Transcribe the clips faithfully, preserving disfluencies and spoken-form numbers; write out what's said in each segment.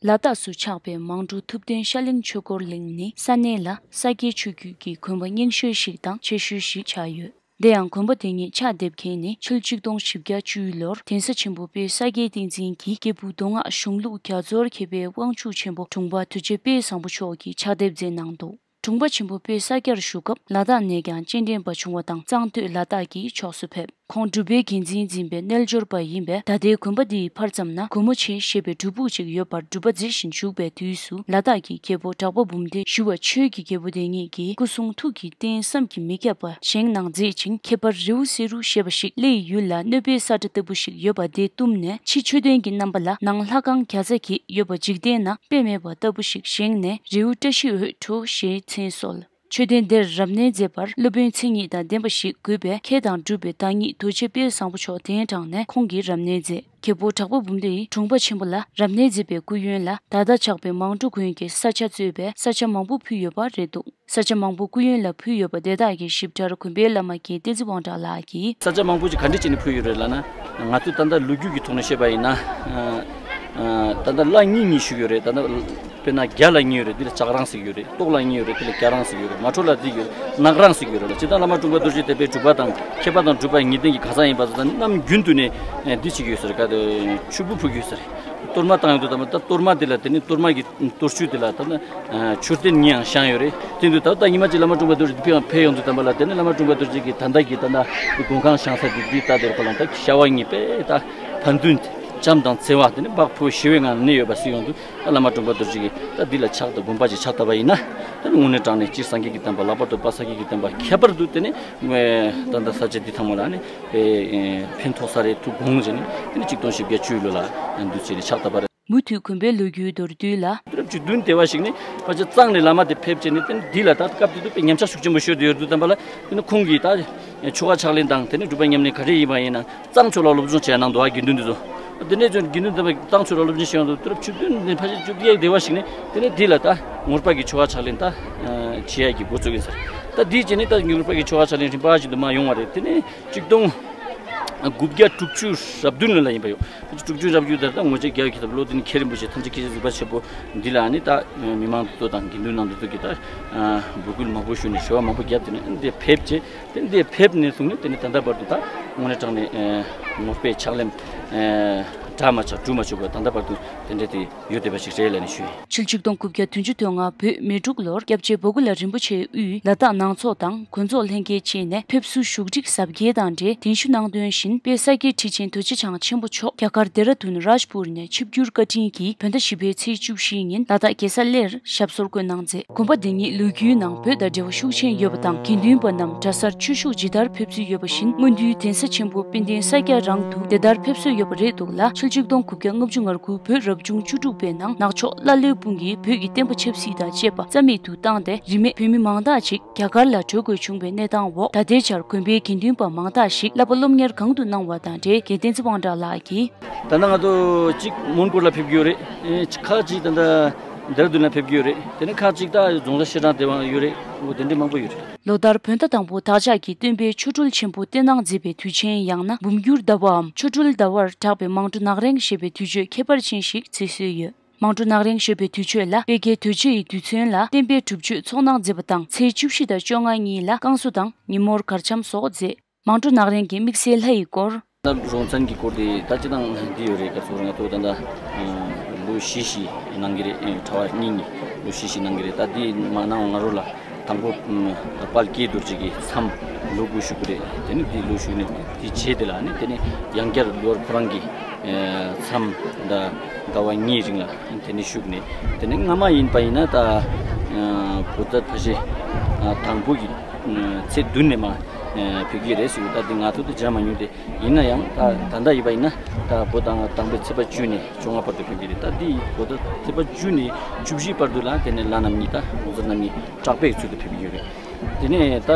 ལ་དྭགས་སུ་ཆགས་པའི་མང་གྲོ་ཐུབ་བསྟན་ཤར་གླིང་ཆོས་འཁོར་གླིང་ནི་ས་གནས་ལ་ས་སྐྱའི་ཆོས་བརྒྱུད་ཀྱི་དགོན་པ་རྙིང་ཤོས་ཤིག་དང་ཆེ་ཤོས་ཤིག་ཆགས་ཡོད། དེ་ཡང་དགོན་པ་དེ་ཉིད་ཕྱག་འདེབས་མཁན་ནི་ཕྱི་ལོ་ཆིག་སྟོང་བཞི་བརྒྱ་བཅུ་ལོར་གདན་ས་ཆེན་པོ་དཔལ་ས་སྐྱའི་བསྟན་འཛིན་གྱི་སྐྱེས་བུ་མདོ་སྔགས་གཞུང་ལུགས་རྒྱ་མཚོར་མཁས་པའི་དབང་ཕྱུག་ཆེན་པོ་དྲུང་པ་དོལ་རྒྱལ་དཔལ་བཟང་པོ་མཆོག་གིས་ཕྱག་འདེབས་མཛད་གནང་འདུག་དྲུང་པ་ཆེན་པོ་དཔལ་ས་སྐྱར་བཞུགས་སྐབས་ལ་དྭགས་ནས་ཀྱང་སྤྱན་འདྲེན་པ་བྱུང་བ་དང་གཙང་སྟོད་ལ་དྭགས་ཀྱི་ཕྱོགས་སུ་ཕེབས། ཁོང་སྒྲུབ་པའི་འགན་འཛིན་འཛིན་པའི་རྣལ་འབྱོར་པ་ཡིན་པས། ད་ལྟའི་དགོན་པ་འདིའི་ཕར་ཙམ་ན་སྒོ་མོ་ཆེ་ཞེས་པའི་སྒྲུབ་ཕུག་ཅིག་ཡོད་པར་སྒྲུབ་པ་མཛད་བཞིན་བཞུགས་པའི་དུས་སུ། ལ་དྭགས་ཀྱི་རྒྱལ་པོ་གྲགས་པ་འབུམ་ལྡན་ཞུ་བ་ཆོས་ཀྱི་རྒྱལ་པོ་དེ་ཉིད་ཀྱིས་སྐུ་གསུང་ཐུགས་ཀྱི་རྟེན་བསམ་གྱིས་མི་ཁྱབ་པ་བཞེངས་གནང་མཛད་ཅིང་། ཁྱད་པར་རེའུ་སེ་རུ་ཞེས་པ་ཞིག་གླེའི་ཡུལ་ལ་གནོད་པའི་ས་ཁྲ་ལྟ་བུ་ཞིག་ཡོད་པ་དེ་བཏུམས་ནས། ཕྱི་མཆོད་རྟེན་གྱི་རྣམ་པ་ལ་ནང་ལྷ་ཁང་བརྒྱ་རྩ་བརྒྱད་ཡོད་པ་འཇིག་རྟེན་ན་དཔེ་མེད་པ་ལྟ་བུ་ཞིག་བཞེངས་ནས། རེའུ་བཀྲ་ཤིས་འོད་འཕྲོ་ཞེས་མཚན་གསོལ། མཆོད་རྟེན་དེར་རབ་གནས་མཛད་པར་སློབ་དཔོན་མཚན་ཉིད་དང་ལྡན་པ་ཞིག་དགོས་པས། མཁས་དང་གྲུབ་པའི་བདག་ཉིད་རྡོ་རྗེ་དཔལ་བཟང་པོ་མཆོག་གདན་དྲངས་ནས་ཁོང་གིས་རབ་གནས་མཛད། རྒྱལ་པོ་གྲགས་པ་འབུམ་ལྡན་ཡིས་དྲུང་པ་ཆེན་པོ་ལ་རབ་གནས་མཛད་པའི་སྐུ་ཡོན་ལ་ད་ལྟ་ཆགས་པའི་མང་གྲོ་དགོན་གྱི་ས་ཆ་གཙོས་པའི་ས་ཆ་མང་པོ་ཕུལ་ཡོད་པ་རེད་འདུག་ས་ཆ་མང་པོ་སྐུ་ཡོན་ལ་ཕུལ་ཡོད་པ་དེ་དག་གི་ཞིབ་ཕྲར་དགོན་པའི་བླ་མ་རྒན་བསྟན་འཛིན་དབང་གྲགས་ལགས་ཀྱིས། ས་ཆ་མང་པོ་ཅིག་ག་འདྲ་བྱས་ནས་ཕུལ་ཡོད་རེད་ལབ་ན། ང་ཚོས་ད་ལྟ་ལོ་རྒྱུས་ཀྱི་ཐོག་ནས་བཤད་པ་ཡིན་ན། ཨ་ཨ་ད་ལྟ་ལ་གཉིས་གཉིས་ཞུ་གི་ཡོད་རེད། ད་ལྟ་དཔེར་ན་རྒྱ་ལ་གཉིས་ཡོད་རེད། འདི་ལ་ལྕགས་རང་ཟེར་གྱི་ཡོད་རེད། སྟོག་ལ་གཉིས་ཡོད་རེད། འདི་ལ་རྒྱ་རང་ཟེར་གྱི་ཡོད་རེད། མ་འཕྲོ་ལ་འདི་ཡོད་ནག་རང་ཟེར་གྱི་ཡོད་རེད། སྤྱིར་བཏང་བླ་མ་དྲུང་པ་རྡོ་རྗེ་གདན་པའི་སྒྲུབ་པ་དང་མཁས་པ་དང་གྲུབ་པ་ངེས་གཏན་གྱི་གང་ཟག་ཡིན་པ་ཚོ་ད་གནམ་རྒྱུན་དུ་ནས་ཨ་འདི་བྱེད་ཀྱི་ཡོད་ཟེར། ག་དེ་ཆུ་བུར་ཕུབ་ཀྱི་ཡོད་ཟེར། གཏོར་མ་བཏང་ཡོང་དུས་ད་མ་ད་གཏོར་མ་དེ་ལ་དེ་ནི་གཏོར་མ་གི་གཏོར་ཆུ་དེ་ལ་ད་ནི་མཆོད་རྟེན་གཉིས་ཡང་བཞེངས་ཡོད་རེད། དེ་དུས་ད་ལྟ་ཉི་མ་གཅིག་བླ་མ་དྲུང་པ་རྡོ་རྗེ་འདི་ཕེབས་ཡོང་དུས་ཙམ་པ་ལ་དེ་ནི་བླ་མ་དྲུང་པ་རྡོ་རྗེ་གི་ད་ལྟ་གི་ད་ལྟ་གི་སྒོ་ཁང་བཞེངས་ས་དེ་འདི་ལྟ་དེར་ཁོ་ལ་ད་ཤ་བ་གཉིས་པས་ད་ཕན་ཚུན་བྱམས་དང་བརྩེ་བ་དེ་ནི་བག་ཕེབས་ཞི་བའི་ངང་ནས་གནས་ཡོད་པ་གཟིགས་ཡོང་དུས། ད་བླ་མ་དྲུང་པ་རྡོ་རྗེ་གིས་ད་འདི་ལ་ཕྱག་དང་དགོངས་པ་ཅིག་ཕྱག་བཏབ་པ་ཡིན་ན། ད་ནི་དངོས་གནས་དྲང་གནས་སྤྱིར་སངས་རྒྱས་ཀྱི་བསྟན་པ་ལྷག་པར་དུ་དཔལ་སངས་རྒྱས་ཀྱི་བསྟན་པ་ཁྱད་པར་དུ་དེ་ནི་ད་ལྟ་ས་ཆ་འདི་ཚང་མ་ལ་ནི་ཕན་ཐོགས་ས་རེད། ཐུགས་དགོངས་བཞེས་ནས་དེ་ནི་ཆིག་སྟོང་བཞི་བརྒྱ་བཅུ་ལོ་ལ་འདུ་བྱེད་ནས་ཕྱག་བཏབ་པ་རེད། མུ་མཐུད་དགོན་པའི་ལོ་རྒྱུས་མདོར་བསྡུས་ལ། དུས་རབས་བཅུ་བདུན་དེ་བ་ཞིག་ནས་ཕལ་ཆེར་གཙང་ནས་བླ་མ་དེ་ཕེབས་བྱས་ནས་དེ་ནི་འདི་ལ་ད་སྐབས་དེ་དུས་དཔེ་ཉམས་ཆག་ཤུགས་ཆེན་པོ་ཤོར་དུ་ཡོད་དུས་ཙམ་པ་ལ། དེ་ནི་ཁོང་གིས་ད་ཆོ་ག་ཕྱག་ལེན་དང་དེ་ནི་སྒྲུབ་པ་ཉམས་ལེན་ག་རེ་ཡིན་པ་ཡིན་ན་གཙང་ཕྱོགས་ལ་སློབ་སྦྱོང་བྱས་གནང་འདུག་ཨ། དགེ་འདུན་འདི་ཚོ། དེ་ནས་ཚོ་དགེ་འདུན་དམ་པ་གཙང་ཕྱོགས་ལ་སློབ་སྦྱོང་བྱས་ཡོང་དུས་དུས་རབས་བཅུ་བདུན་ནས་ཕལ་ཆེར་བཅོ་བརྒྱད་དེ་བ་ཞིག་ནས་དེ་ནས་འདི་ལ་ད་ངོར་པ་གི་ཆོ་ག་ཕྱག་ལེན་ད་བྱེད་ཡ་གི་འགོ་བཙུགས་ཡིན་ཟེར། ད་འདི་བྱས་ནས་ད་ངོར་པ་གི་ཆོ་ག་ཕྱག་ལེན་རིམ་པ་བཞིན་དུ་མར་ཡོང་བ་རེད། དེ་ནས་ཆིག་སྟོང་དགུ་བརྒྱ་དྲུག་ཅུ་རེ་བདུན་ལོ་ལ་ཡིན་པ་ཡོད། དྲུག་ཅུ་རེ་བཅུ་དེར་ད་ངོ་ཅིག་རྒྱལ་བའི་མཁས་པ་བློ་ལྡན་མཁས་རིན་པོ་ཆེ་ཐམས་ཅད་མཁྱེན་ཅིང་གཟིགས་པ་ཆེན་པོ་འདི་ལ་ནི་ད་མི་མང་ཚོ་དང་དགེ་འདུན་ནང་དུ་ཚོ་གིས་ད་འབོད་སྐུལ་མང་པོ་ཞུས་ནས་ཞུ་བ་མང་པོ་བརྒྱབ། དེ་ནས་འདི་ཕེབས་བྱས་དེ་འདི་ཕེབས་ནས་བཟུང་ནས་དེ་ནས་ད་ལྟ་བར་དུ་ད་དངོས་གནས་དྲང་གནས་ངོར་པའི་ཕྱག་ལེན་གྲ་མ་ཆག་གྲུ་མ་ཆུག་པ་ད་ལྟ་བར་དུ་དེ་འདྲ་དེ་ཡོད་བསྡད་པ་ཞིག་རེད་ལབ་ནས་ཞུ་ཡིན། ཕྱི་ལོ་ཆིག་སྟོང་དགུ་བརྒྱ་བདུན་ཅུ་དོན་ལྔ་བོད་མེ་འབྲུག་ལོར་སྐྱབས་རྗེ་འབོ་གི་ལ་རིན་པོ་ཆེའི་དབུས་ལ་དྭགས་ནང་ཚོགས་དང་གོ་ཚོགས་ལྷན་རྒྱས་བཅས་ནས་ཕེབས་བསུ་བཞུགས་ཁྲི་གཟབ་རྒྱས་དང་འབྲེལ་གདན་ཞུ་གནང་དོན་བཞིན་དཔལ་ས་སྐྱའི་ཁྲི་ཆེན་རྡོ་རྗེ་འཆང་ཆེན་པོ་མཆོག་རྒྱ་གར་ལྡེ་ར་ལྡུན་རཱཇ་པུར་ནས་ཆིབས་བསྒྱུར་བཀའ་དྲིན་གྱིས་བོད་ཟླ་བཞི་པའི་ཚེས་བཅུ་བཞིའི་ཉིན་ལ་དྭགས་རྒྱལ་ས་གླེར་ཞབས་སོར་བཀོད་གནང་མཛད། དགོན་པ་འདི་ཉིད་ལོ་རྒྱུས་ནང་བོད་དང་འབྲེལ་བ་ཤུགས་ཆེན་ཡོད་པ་དང་། དགེ་འདུན་པ་རྣམས་གྲྭ་སར་ཆོས་ཞུགས་ཇི་ལྟར་ཕེབས་ཚུལ་ཡོད་པ་བཞིན་སྔོན་དུས་གདན་ས་ཆེན་པོ་དཔལ་ལྡན་ས་སྐྱ་རང་དུ་དེ་ལྟར་ཕེབས་སྲོལ་ཡོད་པ་རེད་འདུག་ལ། ཕྱི་ལོ་ཆིག་སྟོང་དགུ་བརྒྱ་ལྔ་བཅུ་ང་དགུ་བོད་རབ་བྱུང་བཅུ་དྲུག་པའི་ནང་ནག་ཕྱོགས་ཀླ་ཀློའི་དཔུང་གིས་བོད་ཀྱི་བསྟན་པ་ཆབ་སྲིད་དང་བཅས་པ་རྩ་མེད་དུ་བཏང་སྟེ། རིས་མེད་བོད་མི་མང་དག་ཅིག་རྒྱ་གར་ལ་བྲོས་དགོས་བྱུང་བའི་གནས་སྟངས་འོག་ད་ལྟའི་ཆར་དགོན་པའི་དགེ་འདུན་པ་མང་དག་ཞིག་བསླབ་པ་སློབ་གཉེར་གང་དུ་གནང་བ་དང་འབྲེལ་རྒན་བསྟན་འཛིན་དབང་གྲགས་ལགས་ཀྱིས། ད་ནང་ང་ཚོ་གཅིག་མོན་གྷོ་ལ་ཕེབས་ཀྱི་ཡོད་རེད། ཨེ་ཁག་ཅིག་ད་ལྟ་ལྡེ་ར་ལྡུན་ལ་ཕེབས་ཀྱི་ཡོད་རེད། དེ་ནས་ཁག་ཅིག་ད་རྫོང་བྱ་ཤེལ་བྲང་དེ་བ་ཡོད་རེད། འོ་དེ་འདྲ་མང་པོ་ཡོད་རེད། ལོ་ལྟར་བོད་ཟླ་དང་པོ་བདག་ཅག་གི་སྟོན་པའི་ཆོ་འཕྲུལ་ཆེན་པོ་སྟེ་སྣང་མཛད་པའི་དུས་ཆེན་ཡང་ན་འབུམ་འགྱུར་ཟླ་བའམ་ཆོ་འཕྲུལ་ཟླ་བར་གྲགས་པའི་མང་གྲོ་ནག་རེངས་ཞེས་པའི་དུས་མཆོད་ཁྱད་པར་ཅན་ཞིག་བརྩི་སྲོལ་ཡོད། མང་གྲོ་ནག་རེངས་ཞེས་པའི་དུས་མཆོད་ལ་དཔལ་རྒྱལ་རྡོ་རྗེ་ཡི་དུས་མཚོན་ལ་བསྟན་པའི་སྒྲུབ་མཆོད་ཚོགས་གནང་མཛད་པ་དང་། ཚེས་བཅུ་བཞི་དང་བཅོ་ལྔ་གཉིས་ལ་བསྐང་གསོ་དང་ཉིན་མོར་གར་འཆམ་སོགས་མཛད། མང་གྲོ་ནག་རེངས་ཀྱི་དམིགས་བསལ་ལྷ་ཡི་སྐོར། ད་རོང་ཚན་གྱི་སྐོར་དེ་ད་སྤྱིར་བཏང་འདི་ཡོད་རེད། ག་ཚོད་རེད། ང་ཚོ་ད་ལྟ་ལོ་བཞི་བཞི་གནང་གི་རེད། གྲྭ་བ་གཉིས་གཉིས་ལོ་བཞི་བཞི་གནང་གི་རེད། ད་འདི་མ་གནང་ང་རོ་ལ་དང་པོ་དཔལ་དགྱེས་རྡོ་རྗེ་གི་མཚམས་ལོ་དགུ་བཞུགས་ཀྱི་རེད། དེ་ནས་འདི་ལོ་བཞུགས་ནས་འདི་རྗེས་དེ་ལ་ནི་དེ་ནས་ཡང་བསྐྱར་ལོར་ཁོ་རང་གི་མཚམས་ད་ཟླ་བ་གཉིས་རིང་ལ་དེ་ནས་བཞུགས་ནས། དེ་ནས་སྔ་མ་ཡིན་པ་ཡིན་ན་ད་བོད་ཟླ་ཕལ་ཆེར་དང་པོ་གི་ཚེས་བདུན་ནས་མ་ཕེབས་ཀྱི་རེད་ཟེར། ད་འདི་ང་ཚོ་དེ་མཇལ་མ་མྱོང་སྟེ། ཡིན་ན་ཡང་ད་ད་ལྟ་ཡིན་པ་ཡིན་ན་ད་བོད་ཟླ་དང་པོའི་ཚེས་པ་བཅུ་ནས་བཅོ་ལྔ་བར་དུ་ཕེབས་ཀྱི་རེད། ད་འདི་བོད་ཟླ་ཚེས་པ་བཅུ་ནས་བཅུ་བཞི་བར་དུ་ལ་དེ་ནས་ལྷ་རྣམ་གཉིས་དང་ངོ་མཚར་རྣམ་གཉིས་གྲགས་པའི་ཚུལ་དུ་ཕེབས་ཀྱི་ཡོད་རེད། དེ་ནས་ད་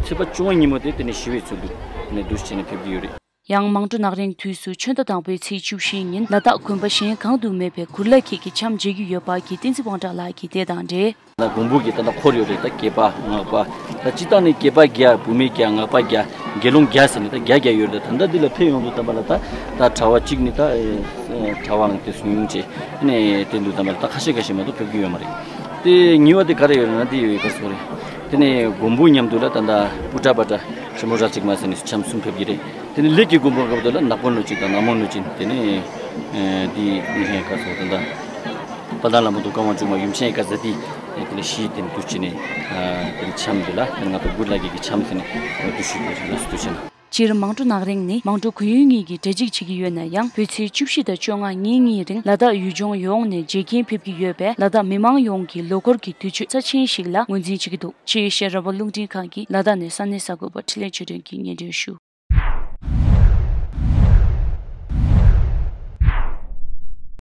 ཚེས་པ་བཅོ་ལྔ་ཉིན་མོ་དེ་དེ་ནས་ཞི་བའི་ཚུལ་དུ་དེ་ནས་འདུ་བྱས་ནས་ཕེབས་ཀྱི་ཡོད་རེད། ཡང་མང་གྲོ་ནག་རེངས་དུས་སུ་ཆོས་ཟླ་དང་པོའི་ཚེས་བཅུ་བཞིའི་ཉིན་ལ་དྭགས་དགོན་པ་གཞན་གང་དུ་མེད་པའི་གུར་ལ་ཁྱེད་ཀྱིས་འཆམ་མཇལ་རྒྱུ་ཡོད་པ་གི་བསྟན་འཛིན་དབང་གྲགས་ལགས་ཀྱིས་དེ་དང་འབྲེལ། ད་མགོན་པོ་གི་ད་ལྟ་འཁོར་ཡོད་རེད། ད་བརྒྱད་པ་སྔགས་པ། ད་སྤྱིར་བཏང་ནས་བརྒྱད་པ་བརྒྱ། བུད་མེད་བརྒྱ། སྔགས་པ་བརྒྱ། དགེ་སློང་བརྒྱ་ཟེར་ནས་ད་བརྒྱ་བརྒྱ་ཡོད་རེད། ད་ད་འདི་ལ་ཕེབས་ཡོང་དུས་ཙམ་པ་ལ་ད་ད་གྲྭ་པ་གཅིག་ནི་ད་ཨེ་གྲྭ་པའང་དེ་སུ་ཉུང་ཆེ་ནས་དེ་འདུག་ཙམ་པ་ལ་ད་ཁ་ཤས་ཁ་ཤས་མ་གཏོགས་ཕེབས་ཀྱི་ཡོད་མ་རེད། དེ་ཉེ་བ་དེ་ག་རེ་ཡོད་ན་དེ་ཡོད་ཡོད་ག་སོགས་རེད། དེ་ནས་མགོན་པོ་མཉམ་དུ་ལ་ད་ད་པུ་ཏྲ་པ་ཏྲ་ཧྲི་མོ་ར་གཅིག་མ་ཟེར་ནས་འཆམ་གསུམ་ཕེབས་ཀྱི་རེད། དེ་ནས་ལས་ཀྱི་མགོན་པོ་སྐབས་དེ་ལ་ནག་པོ་གནོད་སྦྱིན་དང་ནག་མོ་གནོད་སྦྱིན། དེ་ནས་ཨེ་དེ་ནས་ག་སོགས་ད་ད་དཔལ་ལྡན་ལྷ་མོ་དང་ཀ་ཝང་ཆུང་མ་ཡུམ་ཆེན་ཀ་ཟ་དེ། དེ་ནས་ཤི་དེ་ནས་དུ་ཕྱིན་ནས་དེ་ནས་འཆམ་དེ་ལ་དེ་ནས་ང་ཚོ་གུར་ལ་གི་གི་འཆམ་ཟེར་ནས་དུ་ཤུ་དུ་ཤུ་ལ་སུ་དུ་ཕྱིན། སྤྱིར་མང་གྲོ་ནག་རིང་ནི་མང་གྲོ་གུ་ཡུན་གཉིས་ཀྱི་གྲ་སྒྲིག་བྱེད་ཀྱི་ཡོད་ན་ཡང་། བོད་ཚེས་བཅུ་བཞི་དང་བཅོ་ལྔ་ཉིན་གཉིས་རིང་ལ་དྭགས་ཡུལ་ལྗོངས་ཡོངས་ནས་བརྗེ་མཁན་ཕེབས་ཀྱི་ཡོད་པས། ལ་དྭགས་མི་མང་ཡོངས་ཀྱིས་ལོ་འཁོར་གྱི་དུས་ཚོད་རྩ་ཆེན་ཞིག་ལ་ངོས་འཛིན་བྱེད་ཀྱི་འདུག་ཅེས་ཤེས་རབ་རླུང་འཕྲིན་ཁང་གིས་ལ་དྭགས་ནས་ས་གནས་གསར་འགོད་པ་འཕྲིན་ལས་ཆོས་སྒྲོན་གྱིས་སྙན་སྒྲོན་ཞུ།